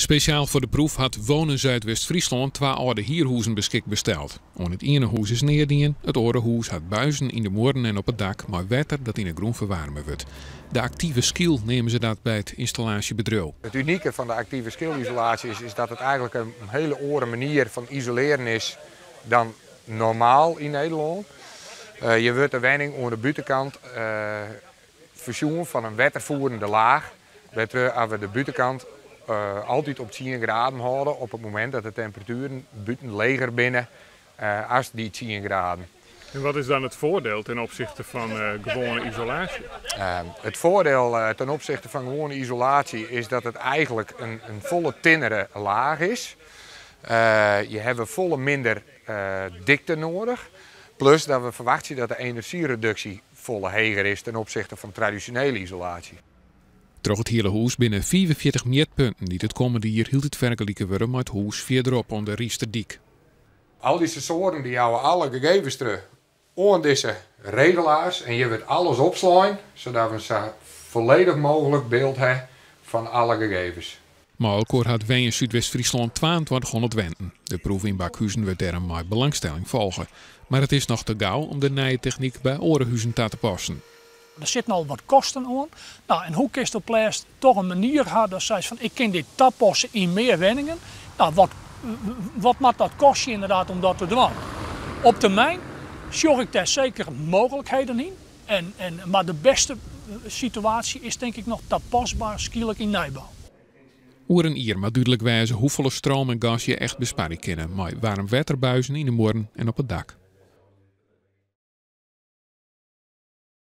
Spesjaal foar de proef hat Wonen Zuidwest-Fryslân twa âlde hierhûzen beskikber steld. Oan it iene hûs is neat dien, it oare hûs hat buizen yn de muorren en op it dak mei wetter dat yn 'e grûn ferwaarme wurdt. De aktive skyl neame se dat by it ynstallaasjebedriuw. It unike fan de aktive skylisolaasje is dat it eigentlik in hiele oare manier fan isolearjen is dan normaal yn Nederlân. Je wurdt de wenning oan de bûtenkant foarsjoen fan in wetterfoerende laach, wêrtroch we de bûtenkant altyd op 10 graden hâlde op it momint dat de temperatueren bûten leger binne as dy 10 graden. En wat is dan it foardiel ten opsichte fan gewoane isolaasje? It foardiel ten opsichte fan gewoane isolaasje is dat it eigentlik in folle tinnere laach is. Je hawwe folle minder dikte nedich. Plus dat we ferwachtsje dat de enerzjyreduksje folle heger is ten opsichte fan tradisjonele isolaasje. Troch it hiele hûs binne 45 mjitpunten dy't it kommende jier hieltyd fergelike wurde mei it hûs fierderop oan de Rysterdyk. Al dy sensoaren dy jouwe alle gegevens terug oan dizze regelaars en hjir wurdt alles opslein, sadat we sa folledich mooglik byld ha fan alle gegevens. Mei elkoar hat Wenjen Súdwest-Fryslân 2200 wenten. De proef yn Bakhuzen wurdt dêrom mei belangstelling folge. Mar it is noch te gau om de nije technyk by oare huzen ta te passen. Der sitte al wat kosten oan. Nou, en hoe kinst op lêst toch in manier ha dat seist fan ik kin dit tapasse yn mear wenningen. Nou, wat moat dat kostje ynderdaad om dat te dwaan? Op termyn sjoch ik dêr seker mooglikheden yn. Mar de bêste situaasje is tink ik noch tapasber skielk yn nijbou. Oer in jier moat dúdlik wêze hoefolle stroom en gas je echt besparje kinne mei waarmwetterbuizen yn de muorren en op it dak.